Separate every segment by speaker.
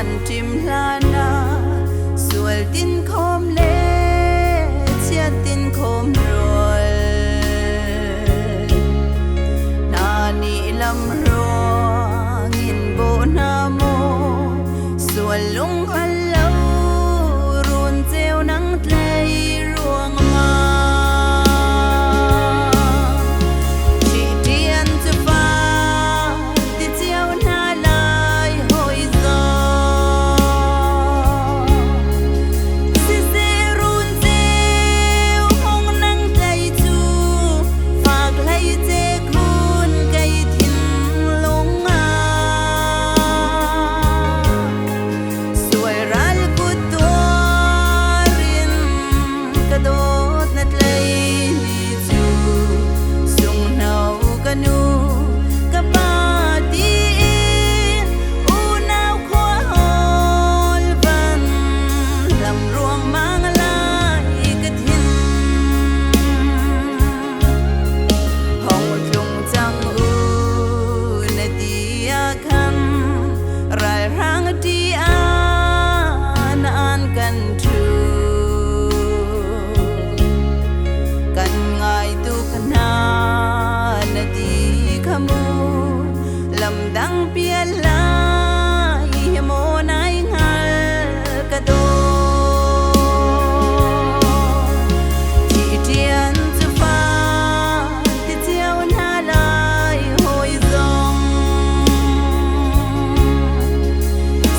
Speaker 1: Nan ṭim hlan ah sual tin khawm le chiat tin khawm rual hna nih lam ruang in bawh hna maw sual lung hngal lo run ceu nang tlei ruang ma Ṭian cu fa ti cio hna lai hawi zaw. Siseh run ceu hong nang tlai cu fak hlei ce khun kei thinlung ah. Sual ral kut tuar in ka dawt na tlei ni cu sunghno ka nu ka pa tiin unau khua hawl van lam ruangmang lai ka thin. Hong tlung cang u na ti ah khan ralhrang ṭi ah nan kan ṭhu. Kan ngai tuk hna na ti kha mu lamdang pial lai maw nai hngal ka daw. Thi ṭian cu fa ti cio hna lai hawi zong.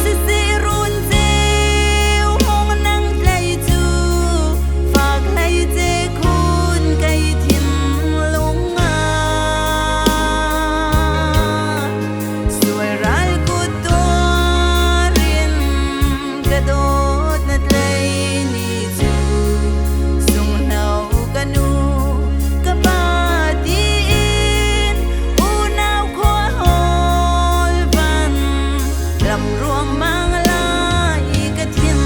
Speaker 1: Siseh run ceu hong nang tlei cu fak hlei ce khun kei thinlung ah. Sual ral kut tuar in ka dawt na tlei ni cu sunghno ka nu ka pa tiin unau khua hawl van lam ruangmang lai ka thin.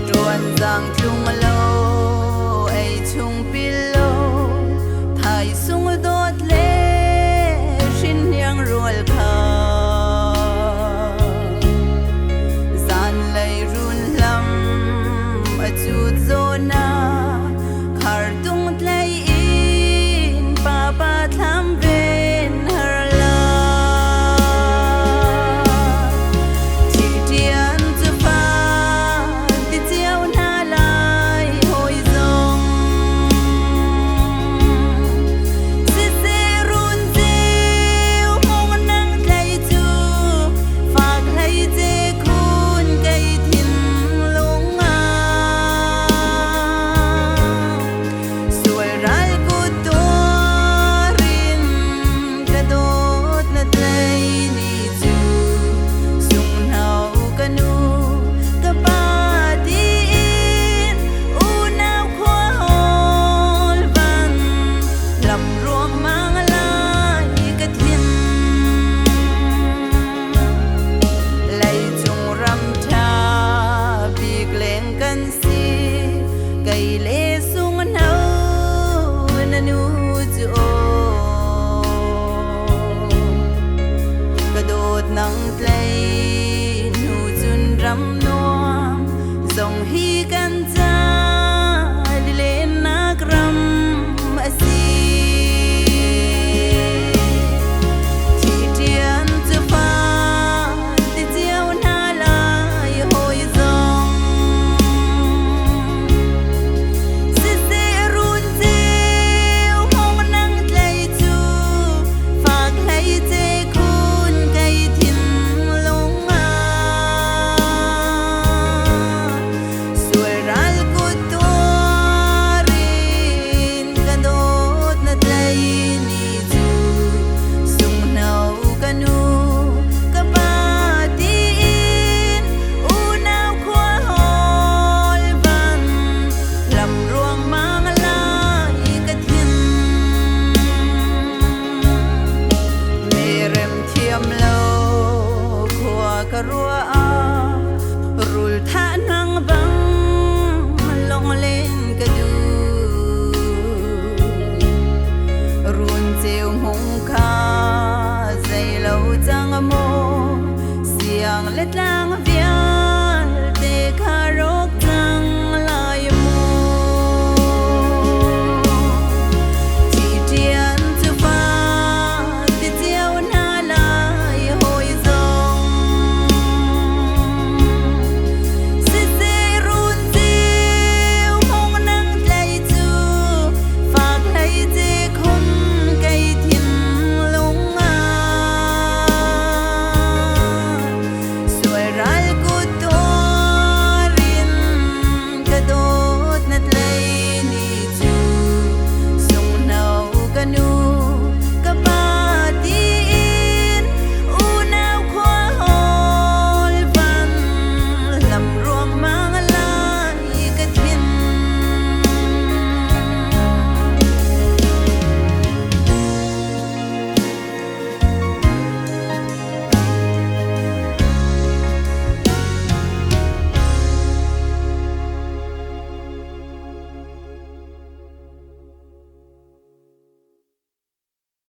Speaker 1: Ṭuan zang tlung lo ei chung pil lo thaisung dawt le hrinhniang rual kha zanlei run hlam a cut zawn ah khartung tlei in papa thlam ven har la. Thi ṭian cu fa ti cio hna lai hawi zong. Siseh run ceu hong nang tlei cu fak hlei ce khun kei thinlung ah. Sual ral kut tuar in ka dawt na tlei ni cu sunghno ka nu ka pa tiin unau khua hawl van lam ruangmang lai ka thin. Leicung ram ṭha bik leng kan si kei le sunghno na nu cu aw. Ka dawt nang tlei hnu cun ram nuam zong hi kan ca lilennak ram a si. Thi ṭian cu fa ti cio hna lai hawi zong. Siseh run ceu hong nang tlei cu fak hlei ce khun kei thinlung ah. Sual ral kut tuar in ka dawt na tlei ni cu sunghno ka nu ka pa tiin unau khua hawl van lam ruangmang lai ka thin. Merem thiam lo khua ka ruah ah rul thah nang bang longlen ka duh. Run ceu hmung kha zei lo cang maw. Le tlang.